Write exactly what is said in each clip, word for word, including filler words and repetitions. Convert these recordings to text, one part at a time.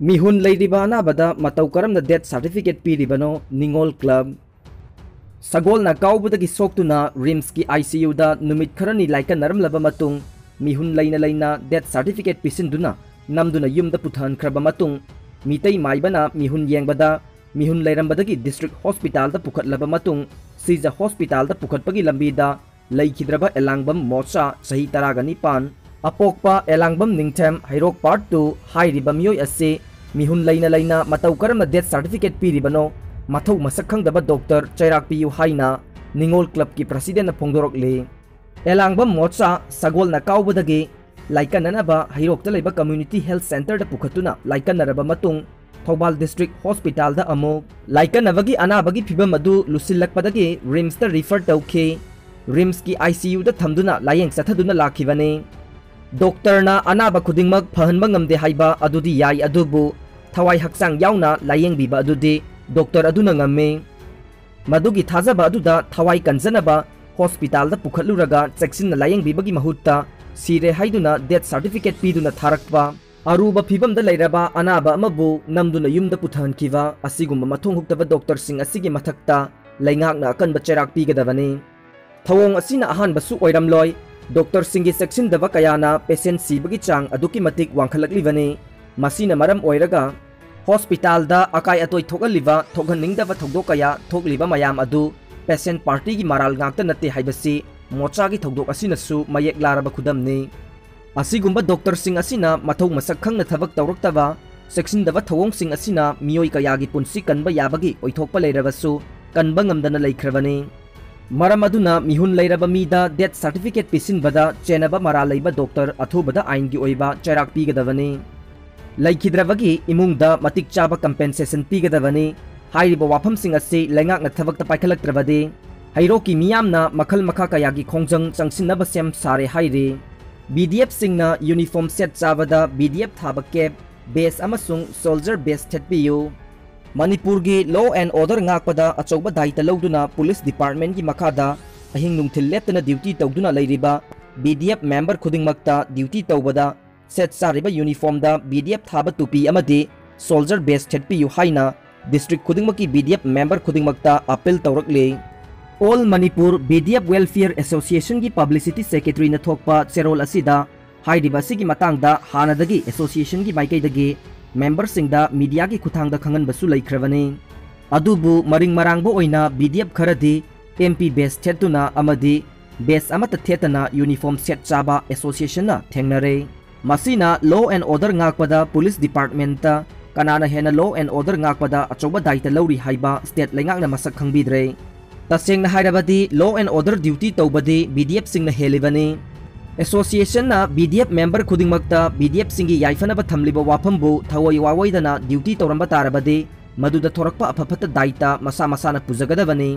ꯃꯤꯍꯨꯟ ꯂꯩꯔꯤꯕ ꯑꯅꯥꯕꯗ ꯃꯇꯧ ꯀꯔꯝꯅ death certificate ꯄꯤꯔꯤꯕꯅꯣ? ꯅꯤꯉꯣꯜ club꯫ ꯁꯒꯣꯜꯅ ꯀꯥꯎꯕꯗꯒꯤ ꯁꯣꯛꯇꯨꯅ RIMSꯀꯤ ICUꯗ ꯅꯨꯃꯤꯠ ꯈꯔꯅꯤ ꯂꯥꯏꯀꯠꯅꯔꯝꯂꯕ ꯃꯇꯨꯡ, ꯃꯤꯍꯨꯟ ꯂꯩꯅ ꯂꯩꯅ death certificate ꯄꯤꯁꯤꯟꯗꯨꯅ ꯅꯝꯗꯨꯅ ꯌꯨꯝꯗ ꯄꯨꯊꯍꯟꯈ꯭ꯔꯕ ꯃꯇꯨꯡ, ꯃꯤꯇꯩ ꯃꯥꯏꯕꯅ ꯃꯤꯍꯨꯟ ꯌꯦꯡꯕꯗ ꯃꯤꯍꯨꯟ ꯂꯩꯔꯝꯕꯗꯒꯤ district hospitalꯗ ꯄꯨꯈꯠꯂꯕ ꯃꯇꯨꯡ, ꯁꯤꯖ hospitalꯗ ꯄꯨꯈꯠꯄꯒꯤ ꯂꯝꯕꯤꯗ ꯂꯩꯈꯤꯗ꯭ꯔꯕ ꯑꯦꯂꯥꯡꯕꯝ ꯃꯣꯆꯥ, ꯆꯍꯤ ꯇꯔꯥꯒ ꯅꯤꯄꯥꯟ, ꯑꯄꯣꯛꯄ ꯑꯦꯂꯥꯡꯕꯝ ꯅꯤꯡꯊꯦꯝ, ꯍꯩꯔꯣꯛ part two, ꯍꯥꯏꯔꯤꯕ ꯃꯤꯑꯣꯏ ꯑꯁꯤ ꯃꯤꯍꯨꯟ ꯂꯩꯅ ꯂꯩꯅ ꯃꯇꯧ ꯀꯔꯝꯅ death certificate ꯄꯤꯔꯤꯕꯅꯣ, ꯃꯊꯧ ꯃꯁꯛ ꯈꯪꯗꯕ doctor ꯆꯩꯔꯥꯛ ꯄꯤꯌꯨ ꯍꯥꯏꯅ ꯅꯤꯉꯣꯜ clubꯀꯤ presidentꯅ ꯐꯣꯡꯗꯣꯔꯛꯂꯤ꯫ ꯑꯦꯂꯥꯡꯕꯝ ꯃꯣꯆꯥ ꯁꯒꯣꯜꯅ ꯀꯥꯎꯕꯗꯒꯤ ꯂꯥꯏꯀꯠꯅꯅꯕ ꯍꯩꯔꯣꯛꯇ ꯂꯩꯕ community health centreꯗ ꯄꯨꯈꯠꯇꯨꯅ ꯂꯥꯏꯀꯠꯅꯔꯕ ꯃꯇꯨꯡ, ꯊꯧꯕꯥꯜ district hospitalꯗ ꯑꯃꯨꯛ ꯂꯥꯏꯀꯠꯅꯕꯒꯤ ꯑꯅꯥꯕꯒꯤ ꯐꯤꯕꯝ ꯑꯗꯨ ꯂꯨꯁꯤꯜꯂꯛꯄꯗꯒꯤ RIMSꯇ refer ꯇꯧꯈꯤ꯫ RIMSꯀꯤ ICUꯗ ꯊꯝꯗꯨꯅ ꯂꯥꯌꯦꯡ ꯆꯠꯊꯗꯨꯅ ꯂꯥꯛꯈꯤꯕꯅꯤ꯫ Doctorꯅ ꯑꯅꯥꯕ ꯈꯨꯗꯤꯡꯃꯛ ꯐꯍꯟꯕ ꯉꯝꯗꯦ ꯍꯥꯏꯕ ꯑꯗꯨꯗꯤ ꯌꯥꯏ, ꯑꯗꯨꯕꯨ ꯊꯋꯥꯏ ꯍꯛꯆꯥꯡ ꯌꯥꯎꯅ ꯂꯥꯌꯦꯡꯕꯤꯕ ꯑꯗꯨꯗꯤ doctor ꯑꯗꯨꯅ ꯉꯝꯃꯤ꯫ ꯃꯗꯨꯒꯤ ꯊꯥꯖꯕ ꯑꯗꯨꯗ ꯊꯋꯥꯏ ꯀꯟꯖꯅꯕ hospitalꯗ ꯄꯨꯈꯠꯂꯨꯔꯒ ꯆꯦꯛꯁꯤꯟꯅ ꯂꯥꯌꯦꯡꯕꯤꯕꯒꯤ ꯃꯍꯨꯠꯇ ꯁꯤꯔꯦ ꯍꯥꯏꯗꯨꯅ death certificate ꯄꯤꯗꯨꯅ ꯊꯥꯔꯛꯄ, ꯑꯔꯨꯕ ꯐꯤꯕꯝꯗ ꯂꯩꯔꯕ ꯑꯅꯥꯕ ꯑꯃꯕꯨ ꯅꯝꯗꯨꯅ ꯌꯨꯝꯗ ꯄꯨꯊꯍꯟꯈꯤꯕ ꯑꯁꯤꯒꯨꯝꯕ ꯃꯊꯣꯡ ꯍꯨꯛꯇꯕ doctorꯁꯤꯡ ꯑꯁꯤꯒꯤ ꯃꯊꯛꯇ ꯂꯩꯉꯥꯛꯅ ꯑꯀꯟꯕ ꯆꯩꯔꯥꯛ ꯄꯤꯒꯗꯕꯅꯤ꯫ ꯊꯧꯑꯣꯡ ꯑꯁꯤꯅ ꯑꯍꯥꯟꯕꯁꯨ ꯑꯣꯏꯔꯝꯂꯣꯏ꯫ Doctorꯁꯤꯡꯒꯤ ꯆꯦꯛꯁꯤꯟꯗꯕ ꯀꯌꯥꯅ patient ꯁꯤꯕꯒꯤ ꯆꯥꯡ ꯑꯗꯨꯛꯀꯤ ꯃꯇꯤꯛ ꯋꯥꯡꯈꯠꯂꯛꯂꯤꯕꯅꯤ꯫ ꯃꯁꯤꯅ ꯃꯔꯝ ꯑꯣꯏꯔꯒ hospitalꯗ ꯑꯀꯥꯏ ꯑꯇꯣꯏ ꯊꯣꯛꯍꯜꯂꯤꯕ ꯊꯣꯛꯍꯟꯅꯤꯡꯗꯕ ꯊꯧꯗꯣꯛ ꯀꯌꯥ ꯊꯣꯛꯂꯤꯕ ꯃꯌꯥꯝ ꯑꯗꯨ patient partyꯒꯤ ꯃꯔꯥꯜ ꯉꯥꯛꯇ ꯅꯠꯇꯦ ꯍꯥꯏꯕꯁꯤ ꯃꯣꯆꯥꯒꯤ ꯊꯧꯗꯣꯛ ꯑꯁꯤꯅꯁꯨ ꯃꯌꯦꯛ ꯂꯥꯔꯕ ꯈꯨꯗꯝꯅꯤ꯫ ꯑꯁꯤꯒꯨꯝꯕ doctorꯁꯤꯡ ꯑꯁꯤꯅ ꯃꯊꯧ ꯃꯁꯛ ꯈꯪꯅ ꯊꯕꯛ ꯇꯧꯔꯛꯇꯕ, ꯆꯦꯛꯁꯤꯟꯗꯕ ꯊꯧꯑꯣꯡꯁꯤꯡ ꯑꯁꯤꯅ ꯃꯤꯑꯣꯏ ꯀꯌꯥꯒꯤ ꯄꯨꯟꯁꯤ ꯀꯟꯕ ꯌꯥꯕꯒꯤ ꯑꯣꯏꯊꯣꯛꯄ ꯂꯩꯔꯕꯁꯨ ꯀꯟꯕ ꯉꯝꯗꯅ ꯂꯩꯈ꯭ꯔꯕꯅꯤ꯫ ꯃꯔꯝ ꯑꯗꯨꯅ ꯃꯤꯍꯨꯟ ꯂꯩꯔꯕ ꯃꯤꯗ death certificate ꯄꯤꯁꯤꯟꯕꯗ ꯆꯦꯟꯅꯕ ꯃꯔꯥꯜ ꯂꯩꯕ doctor ꯑꯊꯨꯕꯗ ꯑꯥꯏꯟꯒꯤ ꯑꯣꯏꯕ ꯆꯩꯔꯥꯛ ꯄꯤꯒꯗꯕꯅꯤ꯫ ꯂꯩꯈꯤꯗ꯭ꯔꯕꯒꯤ ꯏꯃꯨꯡꯗ ꯃꯇꯤꯛ ꯆꯥꯕ compensation ꯄꯤꯒꯗꯕꯅꯤ꯫ ꯍꯥꯏꯔꯤꯕ ꯋꯥꯐꯝꯁꯤꯡ ꯑꯁꯤ ꯂꯩꯉꯥꯛꯅ ꯊꯕꯛꯇ ꯄꯥꯏꯈꯠꯂꯛꯇ꯭ꯔꯕꯗꯤ ꯍꯩꯔꯣꯛꯀꯤ ꯃꯤꯌꯥꯝꯅ ꯃꯈꯜ ꯃꯈꯥ ꯀꯌꯥꯒꯤ ꯈꯣꯡꯖꯪ ꯆꯪꯁꯤꯟꯅꯕ ꯁꯦꯝ ꯁꯥꯔꯦ ꯍꯥꯏꯔꯤ꯫ BDFꯁꯤꯡꯅ uniform set ꯆꯥꯕꯗ BDF ꯊꯥꯕ cap, badge ꯑꯃꯁꯨꯡ soldier badge ꯊꯦꯠꯄꯤꯌꯨ꯫ ꯃꯅꯤꯄꯨꯔꯒꯤ law and order ꯉꯥꯛꯄꯗ ꯑꯆꯧꯕ ꯗꯥꯏꯇ ꯂꯧꯗꯨꯅ police departmentꯀꯤ ꯃꯈꯥꯗ ꯑꯍꯤꯡ ꯅꯨꯡꯊꯤꯜ ꯂꯦꯞꯇꯅ duty ꯇꯧꯗꯨꯅ ꯂꯩꯔꯤꯕ BDF member ꯈꯨꯗꯤꯡꯃꯛꯇ duty ꯇꯧꯕꯗ ꯁꯦꯠ ꯆꯥꯔꯤꯕ ꯌꯨꯅꯤꯐꯣꯔꯝꯗ ꯕꯤ ꯗꯤ ꯑꯦꯐ ꯊꯥꯕ ꯇꯨꯄꯤ ꯑꯃꯗꯤ ꯁꯣꯜꯖꯔ ꯕꯦꯖ ꯊꯦꯠꯄꯤꯌꯨ ꯍꯥꯏꯅ ꯗꯤꯁꯇ꯭ꯔꯤꯛ ꯈꯨꯗꯤꯡꯃꯛꯀꯤ ꯕꯤ ꯗꯤ ꯑꯦꯐ ꯃꯦꯝꯕꯔ ꯈꯨꯗꯤꯡꯃꯛꯇ ꯑꯥꯄꯤꯜ ꯇꯧꯔꯛꯂꯤ꯫ All Manipur B D F Welfare Associationꯒꯤ ꯄꯕ꯭ꯂꯤꯁꯤꯇꯤ ꯁꯦꯀ꯭ꯔꯦꯇꯔꯤꯅ ꯊꯣꯛꯄ ꯆꯦꯔꯣꯜ ꯑꯁꯤꯗ ꯍꯥꯏꯔꯤꯕ ꯑꯁꯤꯒꯤ ꯃꯇꯥꯡꯗ ꯍꯥꯟꯅꯗꯒꯤ ꯑꯦꯁꯣꯁꯤꯌꯦꯁꯟꯒꯤ ꯃꯥꯏꯀꯩꯗꯒꯤ ꯃꯦꯝꯕꯔꯁꯤꯡꯗ ꯃꯤꯗꯤꯌꯥꯒꯤ ꯈꯨꯠꯊꯥꯡꯗ ꯈꯪꯍꯟꯕꯁꯨ ꯂꯩꯈ꯭ꯔꯕꯅꯤ꯫ ꯑꯗꯨꯕꯨ ꯃꯔꯤꯡ ꯃꯔꯥꯡꯕ ꯑꯣꯏꯅ ꯕꯤ ꯗꯤ ꯑꯦꯐ ꯈꯔꯗꯤ ꯑꯦꯝ ꯄꯤ ꯕꯦꯖ ꯊꯦꯠꯇꯨꯅ ꯑꯃꯗꯤ ꯕꯦꯖ ꯑꯃꯠꯇ ꯊꯦꯠꯇꯅ ꯌꯨꯅꯤꯐꯣꯔꯝ ꯁꯦꯠ ꯆꯥꯕ ꯑꯦꯁꯣꯁꯤꯌꯦꯁꯟꯅ ꯊꯦꯡꯅꯔꯦ꯫ ꯃꯁꯤꯅ law and order ꯉꯥꯛꯄꯗ ꯄꯨꯂꯤꯁ ꯗꯤꯄꯥꯔꯠꯃꯦꯟꯇ ꯀꯅꯥꯅ ꯍꯦꯟꯅ law and order ꯉꯥꯛꯄꯗ ꯑꯆꯧꯕ ꯗꯥꯏꯇ ꯂꯧꯔꯤ ꯍꯥꯏꯕ ꯁ꯭ꯇꯦꯠ ꯂꯩꯉꯥꯛꯅ ꯃꯁꯛ ꯈꯪꯕꯤꯗ꯭ꯔꯦ꯫ ꯇꯁꯦꯡꯅ ꯍꯥꯏꯔꯕꯗꯤ law and order duty ꯇꯧꯕꯗꯤ ꯕꯤ ꯗꯤ ꯑꯦꯐꯁꯤꯡꯅ ꯍꯦꯜꯂꯤꯕꯅꯤ꯫ ꯑꯦꯁꯣꯁꯤꯌꯦꯁꯟꯅ ꯕꯤ ꯗꯤ ꯑꯦꯐ ꯃꯦꯝꯕꯔ ꯈꯨꯗꯤꯡꯃꯛꯇ ꯕꯤ ꯗꯤ ꯑꯦꯐꯁꯤꯡꯒꯤ ꯌꯥꯏꯐꯅꯕ ꯊꯝꯂꯤꯕ ꯋꯥꯐꯝꯕꯨ ꯊꯑꯣꯏ ꯋꯥꯑꯣꯏꯗꯅ ꯗ꯭ꯌꯨꯇꯤ ꯇꯧꯔꯝꯕ ꯇꯥꯔꯕꯗꯤ ꯃꯗꯨꯗ ꯊꯣꯔꯛꯄ ꯑꯐ ꯐꯠꯇ ꯗꯥꯏꯇ ꯃꯁꯥ ꯃꯁꯥꯅ ꯄꯨꯖꯒꯗꯕꯅꯤ꯫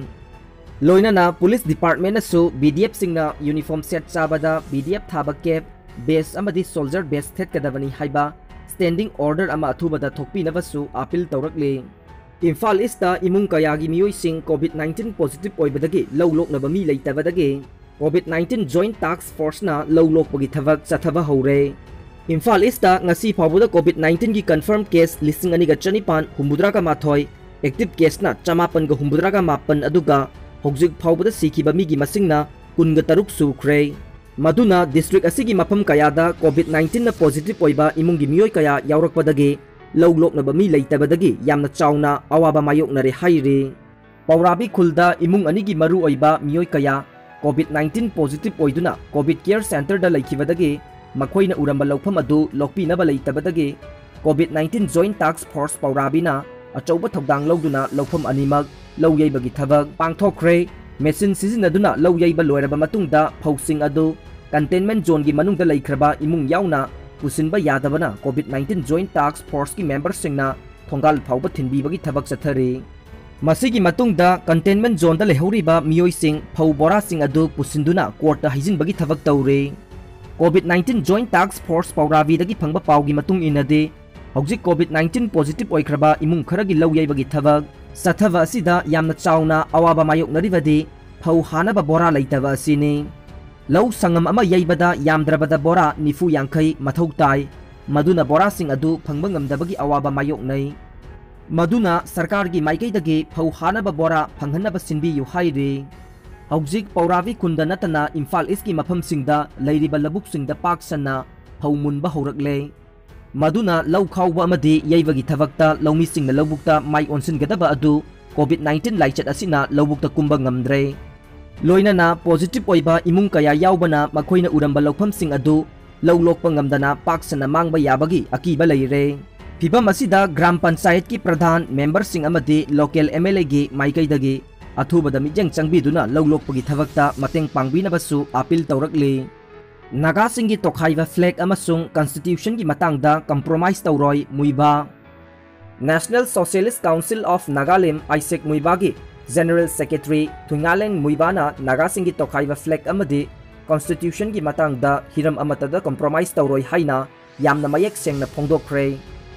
ꯂꯣꯏꯅꯅ ꯄꯨꯂꯤꯁ ꯗꯤꯄꯥꯔꯠꯃꯦꯟꯅꯁꯨ ꯕꯤ ꯗꯤ ꯑꯦꯐꯁꯤꯡꯅ ꯌꯨꯅꯤꯐꯣꯔꯝ ꯁꯦꯠ ꯆꯥꯕꯗ ꯕꯤ ꯗꯤ ꯑꯦꯐ ꯊꯥꯕ ꯀꯦꯞ, ꯕꯦꯖ ꯑꯃꯗꯤ ꯁꯣꯜꯖꯔ ꯕꯦꯖ ꯊꯦꯠꯀꯗꯕꯅꯤ ꯍꯥꯏꯕ ꯁ꯭ꯇꯦꯟꯗꯤꯡ ꯑꯣꯔꯗꯔ ꯑꯃ ꯑꯊꯨꯕꯗ ꯊꯣꯛꯄꯤꯅꯕꯁꯨ ꯑꯥꯄꯤꯜ ꯇꯧꯔꯛꯂꯤ꯫ ꯏꯝꯐꯥꯜ ꯏꯁꯇ ꯏꯃꯨꯡ ꯀꯌꯥꯒꯤ ꯃꯤꯑꯣꯏꯁꯤꯡ ꯀꯣꯚꯤꯗ ꯅꯥꯏꯟꯇꯤꯟ ꯄꯣꯖꯤꯇꯤꯚ ꯑꯣꯏꯕꯗꯒꯤ ꯂꯧ ꯂꯣꯛꯅꯕ ꯃꯤ ꯂꯩꯇꯕꯗꯒꯤ ꯀꯣꯚꯤꯗ ꯅꯥꯏꯟꯇꯤꯟ ꯖꯣꯏꯟꯠ ꯇꯥꯛꯁ ꯐꯣꯔꯁꯅ ꯂꯧ ꯂꯣꯛꯄꯒꯤ ꯊꯕꯛ ꯆꯠꯊꯕ ꯍꯧꯔꯦ꯫ ꯏꯝꯐꯥꯜ ꯏꯁꯇ ꯉꯁꯤ ꯐꯥꯎꯕꯗ ꯀꯣꯚꯤꯗ ꯅꯥꯏꯟꯇꯤꯟꯒꯤ ꯀꯟꯐꯥꯔꯝ ꯀꯦꯁ ꯂꯤꯁꯤꯡ ꯑꯅꯤꯒ ꯆꯅꯤꯄꯥꯟ ꯍꯨꯝꯐꯨꯇꯔꯥꯒ ꯃꯥꯊꯣꯏ, ꯑꯦꯛꯇꯤꯚ ꯀꯦꯁꯅ ꯆꯃꯥꯄꯟꯒ ꯍꯨꯝꯐꯨꯇꯔꯥꯒ ꯃꯥꯄꯟ, ꯑꯗꯨꯒ ꯍꯧꯖꯤꯛ ꯐꯥꯎꯕꯗ ꯁꯤꯈꯤꯕ ꯃꯤꯒꯤ ꯃꯁꯤꯡꯅ ꯀꯨꯟꯒ ꯇꯔꯨꯛ ꯁꯨꯈ꯭ꯔꯦ꯫ ꯃꯗꯨꯅ ꯗꯤꯁꯇ꯭ꯔꯤꯛ ꯑꯁꯤꯒꯤ ꯃꯐꯝ ꯀꯌꯥꯗ ꯀꯣꯚꯤꯗ ꯅꯥꯏꯟꯇꯤꯟꯅ ꯄꯣꯖꯤꯇꯤꯚ ꯑꯣꯏꯕ ꯏꯃꯨꯡꯒꯤ ꯃꯤꯑꯣꯏ ꯀꯌꯥ ꯌꯥꯎꯔꯛꯄꯗꯒꯤ ꯂꯧ ꯂꯣꯛꯅꯕ ꯃꯤ ꯂꯩꯇꯕꯗꯒꯤ ꯌꯥꯝꯅ ꯆꯥꯎꯅ ꯑꯋꯥꯕ ꯃꯥꯌꯣꯛꯅꯔꯦ ꯍꯥꯏꯔꯤ꯫ ꯄꯧꯔꯥꯕꯤ ꯈꯨꯜꯗ ꯏꯃꯨꯡ ꯑꯅꯤꯒꯤ ꯃꯔꯨ ꯑꯣꯏꯕ ꯃꯤꯑꯣꯏ ꯀꯌꯥ ꯀꯣꯚꯤꯗ ꯅꯥꯏꯟꯇꯤꯟ ꯄꯣꯖꯤꯇꯤꯚ ꯑꯣꯏꯗꯨꯅ ꯀꯣꯚꯤꯗ ꯀꯦꯌꯔ ꯁꯦꯟꯇꯔꯗ ꯂꯩꯈꯤꯕꯗꯒꯤ ꯃꯈꯣꯏꯅ ꯎꯔꯝꯕ ꯂꯧꯐꯝ ꯑꯗꯨ ꯂꯣꯛꯄꯤꯅꯕ ꯂꯩꯇꯕꯗꯒꯤ ꯀꯣꯚꯤꯗ ꯅꯥꯏꯟꯇꯤꯟ ꯖꯣꯏꯟꯠ ꯇꯥꯛꯁ ꯐꯣꯔꯁ ꯄꯧꯔꯥꯕꯤꯅ ꯑꯆꯧꯕ ꯊꯧꯗꯥꯡ ꯂꯧꯗꯨꯅ ꯂꯧꯐꯝ ꯑꯅꯤꯃꯛ ꯂꯧ ꯌꯩꯕꯒꯤ ꯊꯕꯛ ꯄꯥꯡꯊꯣꯛꯈ꯭ꯔꯦ꯫ ꯃꯦꯆꯤꯟ ꯁꯤꯖꯤꯟꯅꯗꯨꯅ ꯂꯧ ꯌꯩꯕ ꯂꯣꯏꯔꯕ ꯃꯇꯨꯡꯗ ꯐꯧꯁꯤꯡ ꯑꯗꯨ ꯀꯟꯇꯦꯟꯃꯦꯟꯠ ꯖꯣꯟꯒꯤ ꯃꯅꯨꯡꯗ ꯂꯩꯈ꯭ꯔꯕ ꯏꯃꯨꯡ ꯌꯥꯎꯅ ꯄꯨꯁꯤꯟꯕ ꯌꯥꯗꯕꯅ ꯀꯣꯚꯤꯗ ꯅꯥꯏꯟꯇꯤꯟ ꯖꯣꯏꯟꯠ ꯇꯥꯛꯁ ꯐꯣꯔꯁꯀꯤ ꯃꯦꯝꯕꯔꯁꯤꯡꯅ ꯊꯣꯡꯒꯥꯜ ꯐꯥꯎꯕ ꯊꯤꯟꯕꯤꯕꯒꯤ ꯊꯕꯛ ꯆꯠꯊꯔꯤ꯫ ꯃꯁꯤꯒꯤ ꯃꯇꯨꯡꯗ ꯀꯟꯇꯦꯟꯃꯦꯟꯠ ꯖꯣꯟꯗ ꯂꯩꯍꯧꯔꯤꯕ ꯃꯤꯑꯣꯏꯁꯤꯡ ꯐꯧ ꯕꯣꯔꯥꯁꯤꯡ ꯑꯗꯨ ꯄꯨꯁꯤꯟꯗꯨꯅ ꯀꯣꯔꯠꯇ ꯍꯩꯖꯤꯟꯕꯒꯤ ꯊꯕꯛ ꯇꯧꯔꯤ꯫ ꯀꯣꯚꯤꯗ ꯅꯥꯏꯟꯇꯤꯟ ꯖꯣꯏꯟꯠ ꯇꯥꯛꯁ ꯐꯣꯔꯁ ꯄꯧꯔꯥꯕꯤꯗꯒꯤ ꯐꯪꯕ ꯄꯥꯎꯒꯤ ꯃꯇꯨꯡ ꯏꯟꯅꯗꯤ, ꯍꯧꯖꯤꯛ ꯀꯣꯚꯤꯗ ꯅꯥꯏꯟꯇꯤꯟ ꯄꯣꯖꯤꯇꯤꯚ ꯑꯣꯏꯈ꯭ꯔꯕ ꯏꯃꯨꯡ ꯈꯔꯒꯤ ꯂꯧ ꯌꯩꯕꯒꯤ ꯊꯕꯛ ꯆꯠꯊꯕ ꯑꯁꯤꯗ ꯌꯥꯝꯅ ꯆꯥꯎꯅ ꯑꯋꯥꯕ ꯃꯥꯌꯣꯛꯅꯔꯤꯕꯗꯤ ꯐꯧ ꯍꯥꯅꯕ ꯕꯣꯔꯥ ꯂꯩꯇꯕ ꯑꯁꯤꯅꯤ꯫ ꯂꯧ ꯁꯪꯉꯝ ꯑꯃ ꯌꯩꯕꯗ ꯌꯥꯝꯗ꯭ꯔꯕꯗ ꯕꯣꯔꯥ ꯅꯤꯐꯨ ꯌꯥꯡꯈꯩ ꯃꯊꯧ ꯇꯥꯏ꯫ ꯃꯗꯨꯅ ꯕꯣꯔꯥꯁꯤꯡ ꯑꯗꯨ ꯐꯪꯕ ꯉꯝꯗꯕꯒꯤ ꯑꯋꯥꯕ ꯃꯥꯌꯣꯛꯅꯩ꯫ ꯃꯗꯨꯅ ꯁꯔꯀꯥꯔꯒꯤ ꯃꯥꯏꯀꯩꯗꯒꯤ ꯐꯧ ꯍꯥꯅꯕ ꯕꯣꯔꯥ ꯐꯪꯍꯟꯅꯕ ꯁꯤꯟꯕꯤꯌꯨ ꯍꯥꯏꯔꯤ꯫ ꯍꯧꯖꯤꯛ ꯄꯧꯔꯥꯕꯤ ꯈꯨꯟꯗ ꯅꯠꯇꯅ ꯏꯝꯐꯥꯜ ꯏꯁꯀꯤ ꯃꯐꯝꯁꯤꯡꯗ ꯂꯩꯔꯤꯕ ꯂꯧꯕꯨꯛꯁꯤꯡꯗ ꯄꯥꯛ ꯁꯟꯅ ꯐꯧ ꯃꯨꯟꯕ ꯍꯧꯔꯛꯂꯦ꯫ ꯃꯗꯨꯅ ꯂꯧ ꯈꯥꯎꯕ ꯑꯃꯗꯤ ꯌꯩꯕꯒꯤ ꯊꯕꯛꯇ ꯂꯧꯃꯤꯁꯤꯡꯅ ꯂꯧꯕꯨꯛꯇ ꯃꯥꯏ ꯑꯣꯟꯁꯤꯟꯒꯗꯕ ꯑꯗꯨ ꯀꯣꯚꯤꯗ ꯅꯥꯏꯟꯇꯤꯟ ꯂꯥꯏꯆꯠ ꯑꯁꯤꯅ ꯂꯧꯕꯨꯛꯇ ꯀꯨꯝꯕ ꯉꯝꯗ꯭ꯔꯦ꯫ ꯂꯣꯏꯅꯅ ꯄꯣꯖꯤꯇꯤꯚ ꯑꯣꯏꯕ ꯏꯃꯨꯡ ꯀꯌꯥ ꯌꯥꯎꯕꯅ ꯃꯈꯣꯏꯅ ꯎꯔꯝꯕ ꯂꯧꯐꯝꯁꯤꯡ ꯑꯗꯨ ꯂꯧ ꯂꯣꯛꯄ ꯉꯝꯗꯅ ꯄꯥꯛ ꯁꯟꯅ ꯃꯥꯡꯕ ꯌꯥꯕꯒꯤ ꯑꯀꯤꯕ ꯂꯩꯔꯦ꯫ ꯐꯤꯚꯝ ꯑꯁꯤꯗ ꯒ꯭ꯔꯥꯝ ꯄꯟꯆꯥꯌꯠꯀꯤ ꯄ꯭ꯔꯙꯥꯟ, ꯃꯦꯝꯕꯔꯁꯤꯡ ꯑꯃꯗꯤ ꯂꯣꯀꯦꯜ ꯑꯦꯝ ꯑꯦꯜ ꯑꯦꯒꯤ ꯃꯥꯏꯀꯩꯗꯒꯤ ꯑꯊꯨꯕꯗ ꯃꯤꯠꯌꯦꯡ ꯆꯪꯕꯤꯗꯨꯅ ꯂꯧ ꯂꯣꯛꯄꯒꯤ ꯊꯕꯛꯇ ꯃꯇꯦꯡ ꯄꯥꯡꯕꯤꯅꯕꯁꯨ ꯑꯥꯄꯤꯜ ꯇꯧꯔꯛꯂꯤ꯫ ꯅꯥꯒꯥꯁꯤꯡꯒꯤ ꯇꯣꯈꯥꯏꯕ ꯐ꯭ꯂꯦꯒ ꯑꯃꯁꯨꯡ ꯀꯟꯁꯇꯤꯇ꯭ꯌꯨꯁꯟꯒꯤ ꯃꯇꯥꯡꯗ ꯀꯝꯄ꯭ꯔꯣꯃꯥꯏꯁ ꯇꯧꯔꯣꯏ, Muivah. National Socialist Council of Nagalim, Isak, ꯃꯨꯏꯕꯥꯒꯤ ꯖꯦꯅꯔꯦꯜ ꯁꯦꯀ꯭ꯔꯦꯇꯔꯤ ꯊꯨꯏꯉꯥꯂꯦꯡ ꯃꯨꯏꯕꯥꯅ ꯅꯥꯒꯥꯁꯤꯡꯒꯤ ꯇꯣꯈꯥꯏꯕ ꯐ꯭ꯂꯦꯒ ꯑꯃꯗꯤ ꯀꯟꯁꯇꯤꯇ꯭ꯌꯨꯁꯟꯒꯤ ꯃꯇꯥꯡꯗ ꯍꯤꯔꯝ ꯑꯃꯠꯇꯗ ꯀꯝꯄ꯭ꯔꯣꯃꯥꯏꯁ ꯇꯧꯔꯣꯏ ꯍꯥꯏꯅ ꯌꯥꯝꯅ ꯃꯌꯦꯛ ꯁꯦꯡꯅ ꯐꯣꯡꯗꯣꯛꯈ꯭ꯔꯦ꯫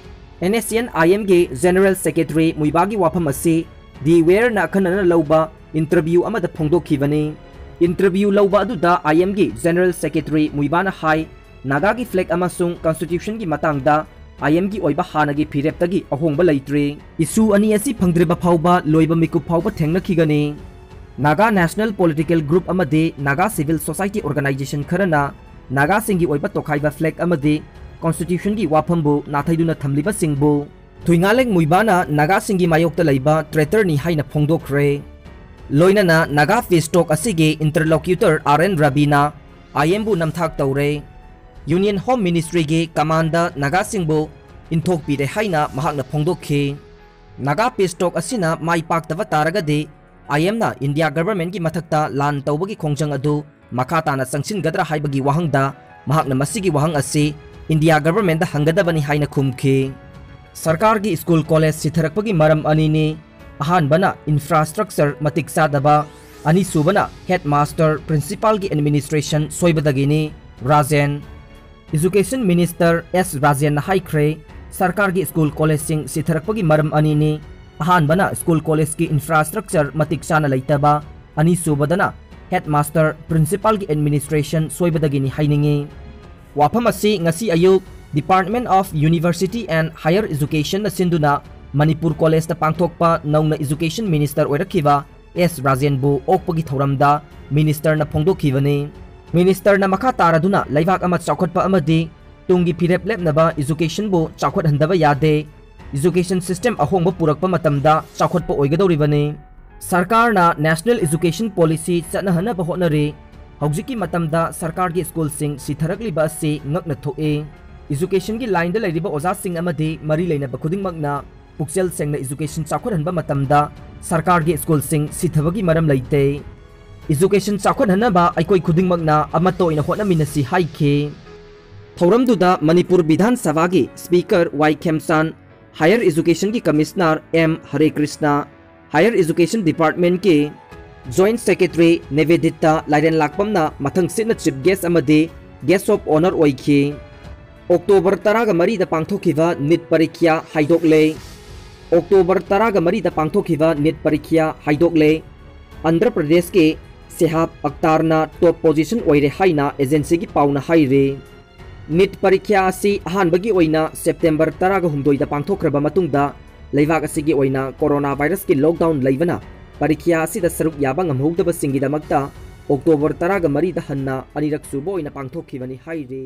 ꯑꯦꯟ ꯑꯦꯁ ꯁꯤ ꯑꯦꯟ ꯑꯥꯏ ꯑꯦꯝꯒꯤ ꯖꯦꯅꯔꯦꯜ ꯁꯦꯀ꯭ꯔꯦꯇꯔꯤ ꯃꯨꯏꯕꯥꯒꯤ ꯋꯥꯐꯝ ꯑꯁꯤ ꯗꯤ ꯋꯦꯌꯔꯅ ꯑꯈꯟꯅꯅ ꯂꯧꯕ ꯏꯟꯇꯔꯚ꯭ꯌꯨ ꯑꯃꯗ ꯐꯣꯡꯗꯣꯛꯈꯤꯕꯅꯤ꯫ ꯏꯟꯇꯔꯚ꯭ꯌꯨ ꯂꯧꯕ ꯑꯗꯨꯗ ꯑꯥꯏ ꯑꯦꯝꯒꯤ ꯖꯦꯅꯔꯦꯜ ꯁꯦꯀ꯭ꯔꯦꯇꯔꯤ ꯃꯨꯏꯕꯥꯅ ꯍꯥꯏ, ꯅꯥꯒꯥꯒꯤ ꯐ꯭ꯂꯦꯒ ꯑꯃꯁꯨꯡ ꯀꯟꯁꯇꯤꯇ꯭ꯌꯨꯁꯟꯒꯤ ꯃꯇꯥꯡꯗ ꯑꯥꯏ ꯑꯦꯝꯒꯤ ꯑꯣꯏꯕ ꯍꯥꯟꯅꯒꯤ ꯐꯤꯔꯦꯞꯇꯒꯤ ꯑꯍꯣꯡꯕ ꯂꯩꯇ꯭ꯔꯤ꯫ ꯏꯁꯨ ꯑꯅꯤ ꯑꯁꯤ ꯐꯪꯗ꯭ꯔꯤꯕ ꯐꯥꯎꯕ ꯂꯣꯏꯕ ꯃꯤꯀꯨꯞ ꯐꯥꯎꯕ ꯊꯦꯡꯅꯈꯤꯒꯅꯤ꯫ ꯅꯥꯒꯥ ꯅꯦꯁꯅꯦꯜ ꯄꯣꯂꯤꯇꯤꯀꯦꯜ ꯒ꯭ꯔꯨꯞ ꯑꯃꯗꯤ ꯅꯥꯒꯥ ꯁꯤꯚꯤꯜ ꯁꯣꯁꯥꯏꯇꯤ ꯑꯣꯔꯒꯅꯥꯏꯖꯦꯁꯟ ꯈꯔꯅ ꯅꯥꯒꯥꯁꯤꯡꯒꯤ ꯑꯣꯏꯕ ꯇꯣꯈꯥꯏꯕ ꯐ꯭ꯂꯦꯒ ꯑꯃꯗꯤ ꯀꯟꯁꯇꯤꯇ꯭ꯌꯨꯁꯟꯒꯤ ꯋꯥꯐꯝꯕꯨ ꯅꯥꯊꯩꯗꯨꯅ ꯊꯝꯂꯤꯕꯁꯤꯡꯕꯨ ꯊꯨꯏꯉꯥꯂꯦꯡ ꯃꯨꯏꯕꯥꯅ ꯅꯥꯒꯥꯁꯤꯡꯒꯤ ꯃꯥꯌꯣꯛꯇ ꯂꯩꯕ ꯇ꯭ꯔꯦꯇꯔꯅꯤ ꯍꯥꯏꯅ ꯐꯣꯡꯗꯣꯛꯈ꯭ꯔꯦ꯫ ꯂꯣꯏꯅꯅ ꯅꯥꯒꯥ ꯄꯤꯁ ꯇꯣꯛ ꯑꯁꯤꯒꯤ ꯏꯟꯇꯔꯂꯣꯀ꯭ꯌꯨꯇꯔ ꯑꯥꯔ ꯑꯦꯟ ꯔꯕꯤꯅ ꯑꯥꯏ ꯑꯦꯝꯕꯨ ꯅꯝꯊꯥꯛ ꯇꯧꯔꯦ꯫ ꯌꯨꯅꯤꯌꯟ ꯍꯣꯝ ꯃꯤꯅꯤꯁꯇ꯭ꯔꯤꯒꯤ ꯀꯃꯥꯟꯗ ꯅꯥꯒꯥꯁꯤꯡꯕꯨ ꯏꯟꯊꯣꯛꯄꯤꯔꯦ ꯍꯥꯏꯅ ꯃꯍꯥꯛꯅ ꯐꯣꯡꯗꯣꯛꯈꯤ꯫ ꯅꯥꯒꯥ ꯄꯤꯁ ꯇꯣꯛ ꯑꯁꯤꯅ ꯃꯥꯏ ꯄꯥꯛꯇꯕ ꯇꯥꯔꯒꯗꯤ ꯑꯥꯏ ꯑꯦꯝꯅ ꯏꯟꯗꯤꯌꯥ ꯒꯚꯔꯟꯃꯦꯟꯠꯀꯤ ꯃꯊꯛꯇ ꯂꯥꯟ ꯇꯧꯕꯒꯤ ꯈꯣꯡꯖꯪ ꯑꯗꯨ ꯃꯈꯥ ꯇꯥꯅ ꯆꯪꯁꯤꯟꯒꯗ꯭ꯔꯥ ꯍꯥꯏꯕꯒꯤ ꯋꯥꯍꯪꯗ ꯃꯍꯥꯛꯅ ꯃꯁꯤꯒꯤ ꯋꯥꯍꯪ ꯑꯁꯤ ꯏꯟꯗꯤꯌꯥ ꯒꯚꯔꯟꯃꯦꯟꯠꯇ ꯍꯪꯒꯗꯕꯅꯤ ꯍꯥꯏꯅ ꯈꯨꯝꯈꯤ꯫ ꯁꯔꯀꯥꯔꯒꯤ ꯁ꯭ꯀꯨꯜ ꯀꯣꯂꯦꯖ ꯁꯤꯊꯔꯛꯄꯒꯤ ꯃꯔꯝ ꯑꯅꯤꯅꯤ꯫ ꯑꯍꯥꯟꯕꯅ ꯏꯟꯐ꯭ꯔꯥꯁ꯭ꯇ꯭ꯔꯛꯆꯔ ꯃꯇꯤꯛ ꯆꯥꯗꯕ, ꯑꯅꯤꯁꯨꯕꯅ ꯍꯦꯗ ꯃꯥꯁꯇꯔ ꯄ꯭ꯔꯤꯟꯁꯤꯄꯥꯜꯒꯤ ꯑꯦꯗꯃꯤꯅꯤꯁꯇ꯭ꯔꯦꯁꯟ ꯁꯣꯏꯕꯗꯒꯤꯅꯤ꯫ ꯔꯥꯖꯦꯟ꯫ ꯏꯖꯨꯀꯦꯁꯟ ꯃꯤꯅꯤꯁꯇꯔ ꯑꯦꯁ ꯔꯥꯖꯦꯟꯅ ꯍꯥꯏꯈ꯭ꯔꯦ, ꯁꯔꯀꯥꯔꯒꯤ ꯁ꯭ꯀꯨꯜ ꯀꯣꯂꯦꯖꯁꯤꯡ ꯁꯤꯊꯔꯛꯄꯒꯤ ꯃꯔꯝ ꯑꯅꯤꯅꯤ꯫ ꯑꯍꯥꯟꯕꯅ ꯁ꯭ꯀꯨꯜ ꯀꯣꯂꯦꯖꯀꯤ ꯏꯟꯐ꯭ꯔꯥꯁ꯭ꯇ꯭ꯔꯛꯆꯔ ꯃꯇꯤꯛ ꯆꯥꯅ ꯂꯩꯇꯕ, ꯑꯅꯤꯁꯨꯕꯗꯅ headmaster, principalꯒꯤ administration ꯁꯣꯏꯕꯗꯒꯤꯅꯤ ꯍꯥꯏꯅꯤꯡꯏ꯫ ꯋꯥꯐꯝ ꯑꯁꯤ ꯉꯁꯤ ꯑꯌꯨꯛ Department of University and Higher Educationꯅ ꯁꯤꯟꯗꯨꯅ ꯃꯅꯤꯄꯨꯔ ꯀꯣꯂꯦꯖꯇ ꯄꯥꯡꯊꯣꯛꯄ ꯅꯧꯅ education minister ꯑꯣꯏꯔꯛꯈꯤꯕ ꯑꯦꯁ ꯔꯥꯖꯦꯟꯕꯨ ꯑꯣꯛꯄꯒꯤ ꯊꯧꯔꯝꯗ ministerꯅ ꯐꯣꯡꯗꯣꯛꯈꯤꯕꯅꯤ꯫ Ministerꯅ ꯃꯈꯥ ꯇꯥꯔꯗꯨꯅ ꯂꯩꯕꯥꯛ ꯑꯃ ꯆꯥꯎꯈꯠꯄ ꯑꯃꯗꯤ ꯇꯨꯡꯒꯤ ꯐꯤꯔꯦꯞ ꯂꯦꯞꯅꯕ educationꯕꯨ ꯆꯥꯎꯈꯠꯍꯟꯗꯕ ꯌꯥꯗꯦ꯫ Education system ꯑꯍꯣꯡꯕ ꯄꯨꯔꯛꯄ ꯃꯇꯝꯗ ꯆꯥꯎꯈꯠꯄ ꯑꯣꯏꯒꯗꯧꯔꯤꯕꯅꯤ꯫ ꯁꯔꯀꯥꯔꯅ National Education Policy ꯆꯠꯅꯍꯟꯅꯕ ꯍꯣꯠꯅꯔꯤ꯫ ꯍꯧꯖꯤꯛꯀꯤ ꯃꯇꯝꯗ ꯁꯔꯀꯥꯔꯒꯤ ꯁ꯭ꯀꯨꯜꯁꯤꯡ ꯁꯤꯊꯔꯛꯂꯤꯕ ꯑꯁꯤ ꯉꯛꯅ ꯊꯣꯛꯏ꯫ Educationꯒꯤ lineꯗ ꯂꯩꯔꯤꯕ ꯑꯣꯖꯥꯁꯤꯡ ꯑꯃꯗꯤ ꯃꯔꯤ ꯂꯩꯅꯕ ꯈꯨꯗꯤꯡꯃꯛꯅ ꯄꯨꯛꯆꯦꯜ ꯁꯦꯡꯅ education ꯆꯥꯎꯈꯠꯍꯟꯕ ꯃꯇꯝꯗ ꯁꯔꯀꯥꯔꯒꯤ ꯁ꯭ꯀꯨꯜꯁꯤꯡ ꯁꯤꯊꯕꯒꯤ ꯃꯔꯝ ꯂꯩꯇꯦ꯫ Education ꯆꯥꯎꯈꯠꯍꯟꯅꯕ ꯑꯩꯈꯣꯏ ꯈꯨꯗꯤꯡꯃꯛꯅ ꯑꯃꯠꯇ ꯑꯣꯏꯅ ꯍꯣꯠꯅꯃꯤꯟꯅꯁꯤ ꯍꯥꯏꯈꯤ꯫ ꯊꯧꯔꯝꯗꯨꯗ ꯃꯅꯤꯄꯨꯔ ꯕꯤꯙꯥꯟ ꯁꯚꯥꯒꯤ Speaker ꯋꯥꯏ ꯈꯦꯝꯆꯥꯟ, Higher Educationꯒꯤ Commissioner ꯑꯦꯝ ꯍꯔꯦ Krishna, Higher Education Departmentꯀꯤ Joint Secretary ꯅꯦꯕꯦꯗꯤꯇꯥ ꯂꯥꯏꯔꯦꯟ ꯂꯥꯛꯄꯝꯅ ꯃꯊꯪꯁꯤꯠꯅ chief guest ꯑꯃꯗꯤ guest of honour ꯑꯣꯏꯈꯤ꯫ ꯑꯣꯛꯇꯣꯕꯔ ꯇꯔꯥꯒ ꯃꯔꯤꯗ ꯄꯥꯡꯊꯣꯛꯈꯤꯕ NEET ꯄꯔꯤꯈ꯭ꯌꯥ ꯍꯥꯏꯗꯣꯛꯂꯦ꯫ ꯑꯣꯛꯇꯣꯕꯔ ꯇꯔꯥꯒ ꯃꯔꯤꯗ ꯄꯥꯡꯊꯣꯛꯈꯤꯕ NEET ꯄꯔꯤꯈ꯭ꯌꯥ ꯍꯥꯏꯗꯣꯛꯂꯦ꯫ ꯑꯟꯙ꯭ꯔ ꯄ꯭ꯔꯗꯦꯁꯀꯤ ꯁꯦꯍꯥꯕ ꯑꯛꯇꯥꯔꯅ top position ꯑꯣꯏꯔꯦ ꯍꯥꯏꯅ agencyꯒꯤ ꯄꯥꯎꯅ ꯍꯥꯏꯔꯤ꯫ NEET ꯄꯔꯤꯈ꯭ꯌꯥ ꯑꯁꯤ ꯑꯍꯥꯟꯕꯒꯤ ꯑꯣꯏꯅ ꯁꯦꯞꯇꯦꯝꯕꯔ ꯇꯔꯥꯒ ꯍꯨꯝꯗꯣꯏꯗ ꯄꯥꯡꯊꯣꯛꯈ꯭ꯔꯕ ꯃꯇꯨꯡꯗ ꯂꯩꯕꯥꯛ ꯑꯁꯤꯒꯤ ꯑꯣꯏꯅ corona virusꯀꯤ lockdown ꯂꯩꯕꯅ ꯄꯔꯤꯈ꯭ꯌꯥ ꯑꯁꯤꯗ ꯁꯔꯨꯛ ꯌꯥꯕ ꯉꯝꯍꯧꯗꯕꯁꯤꯡꯒꯤꯗꯃꯛꯇ ꯑꯣꯛꯇꯣꯕꯔ ꯇꯔꯥꯒ ꯃꯔꯤꯗ ꯍꯟꯅ ꯑꯅꯤꯔꯛ ꯁꯨꯕ ꯑꯣꯏꯅ ꯄꯥꯡꯊꯣꯛꯈꯤꯕꯅꯤ ꯍꯥꯏꯔꯤ꯫